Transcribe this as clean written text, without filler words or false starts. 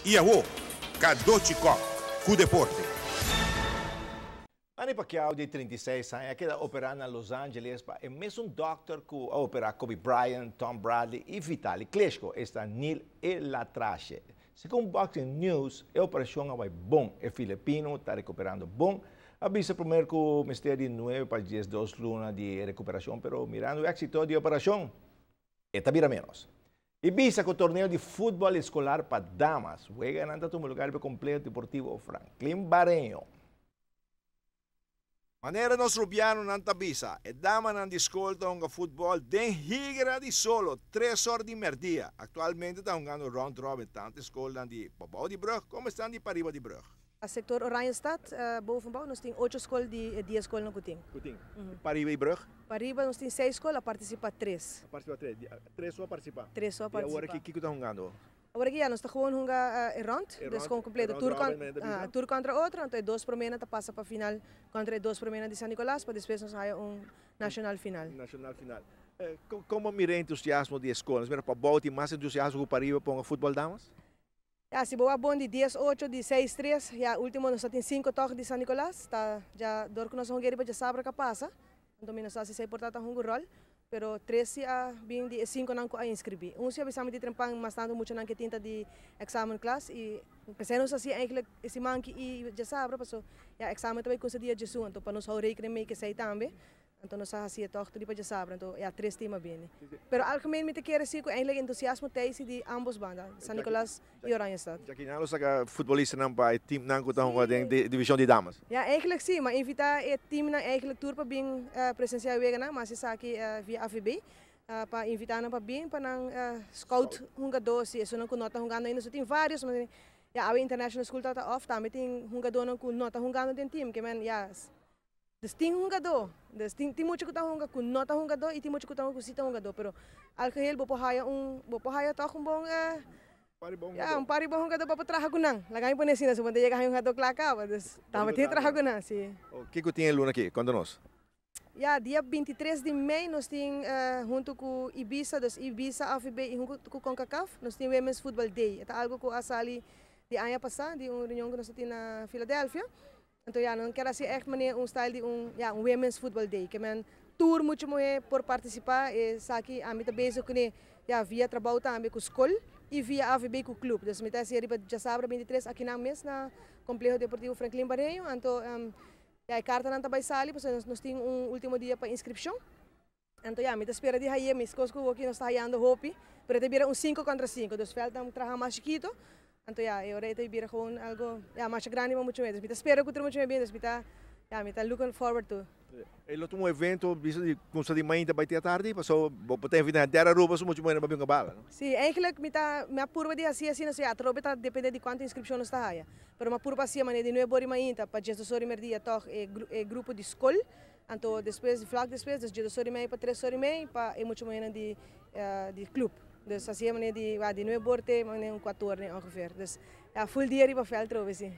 Y awo, Cadochi Kock cu deporte. Manny Pacquiao di 36 aña a keda opera na Los Angeles pa e mesun dokter cu a opera Kobe Bryant, Tom Bradley y Vitali Klitschko, esta Neil ElAttrache. Segun Boxing News, e operacion a bay bon, e filipino ta recuperando bon. A bisa promer cu mester di 9 pa 12 luna di recuperacion, pero mirando e exito di e operacion, e ta bira menos. Y bisa cu torneo di futbol escolar pa damas, weganan ta tuma lugar riba e Compleho Deportivo Franklin Bareño. Manera nos rubianonan ta bisa, e damanan di skol ta hunga futbòl den higera di solo tres or di mèrdia. Aktualmente ta hungando round robin tantu e skolnan di pabou di brùg komo esnan di pariba di brùg. Sector Oranjestad, bovenbouw, nos tin ocho skol di e dies skolnan ku tin. Ku tin. Pariba di brùg? Pariba nos tin seis skol, a partisipá tres. A partisipá tres. Tres so a partisipá? Tres so a partisipá. I awor aki kiko ta hungando? Awor aki ya nos ta gewoon hunga e rond, dus gewoon completo, tur tur contra otro, anto e dos promenan ta pasa pa final contra e dos promenan di San Nicolas pa despues nos haya un nacional final. Nacional final. Como mira e entusiasmo di e school? Nos mira pabou tin mas entusiasmo cu pariba pa hunga futbol damas? Ya si bo a bon di dies ocho, di seis tres, ya ultimo nos ta tin cinco tog di San Nicolas, ta ya dor cu nos a hunga riba djasabra ca pasa, anto mi no sa si esey por ta ta hunga un rol. Pero tres si a bin di e sinkonan ku a inskribí. Un si a bisa mi di trempan mas tantu muchanan ke tin ta di examen klas i p'esei nos hasi eigenlijk e siman aki i djasabra paso ya examen ta bai kunsa dia djesun anto pa nos hou rekening mee kesei tambe anto nos a hasi e tòg riba djasabra anto ya tres tim a bini. Pero algemeen mi ta kere si ku eigenlijk entusiasmo t'ei si di ambos banda, San Nicolas i Oranjestad. Djaki nan lo saka futbolistanan pa e teamnan ku ta hunga den divishon di damas? Ya, eigenlijk si. Mi a invita e teamnan eigenlijk tur pa bin presencia e weganan, mas esaki via AVB, pa invita nan pa bin pa nan scout hungadó si esunnan ku no ta hungando ainda. So tin varios, ya awe International School tabata off, tambe tin hungadónan ku no ta hungando den team, ke men ya. Dus tin hungadó, dus tin tin mucha ku ta hunga ku no ta hungadó i tin mucha ku ta hunga ku si ta hungadó, pero algeheel bo por haya un bo por haya tòg un bon ya un par di bon hungadó pa por traha ku nan. Laga mi pone asina, su bo no ta yega haña un hungadó kla kaba, dus tambe tin traha ku nan, si. Kiko tin e luna aki? Konta nos. Ya, dia 23 di mei nos tin huntu ku Ibisa, dus Ibisa, AVB i huntu ku Concacaf, nos tin Women's Football Day. E ta algu ku a sali di aña pasá di un reunion ku nos a tin na Philadelphia. Anto ya, nan kier hasi ègt manera un style di un, ya, un Women's Football Day. Ke men tur mucha muhé por partisipá. Esaki ami ta bezig kuné, ya, via trabou tambe ku skol i via AVB ku klup. Dus mi ta hasié riba djasabra 23 akinan mes na Kompleho Deportivo Franklin Bareño. Anto, ya, e kartanan ta bai sali pasobra nos tin un último dia pa inskripshon. Anto ya, mi ta spera di haye mis kos ku awoki nos ta hayando hopi, pero e ta bira un sinku kontra sinku, dus vèlt nan traha mas chikito, anto ya, e ora ei ta bira gewoon algo, ya, masha grandi pa mucha muhé, dus mi ta spera ku tur mucha muhé bini, dus mi ta, ya, mi ta looking forward to. E lo ta un evento bisa di kumsa di mainta bai te atardi, paso bo ta invita henter Aruba su mucha muhé nan pa bin ku bala, no? Si, eigenlijk mi ta, mi a purba di hasi asina, so ya, atrobe ta depende di kuantu inskripshon nos ta haya, pero mi a purba hasi manera di nuebe ora di mainta pa diesdos ora di merdia tòg e e grupo di skol. Anto despues, vlak despues, dus djedos ora i mei pa tres ora i mei pa e mucha muhernan di di club. Dus así e manera di, di nuebe or te manera un kuater or ongeveer. Dus ya, full dia riba veld trobe si.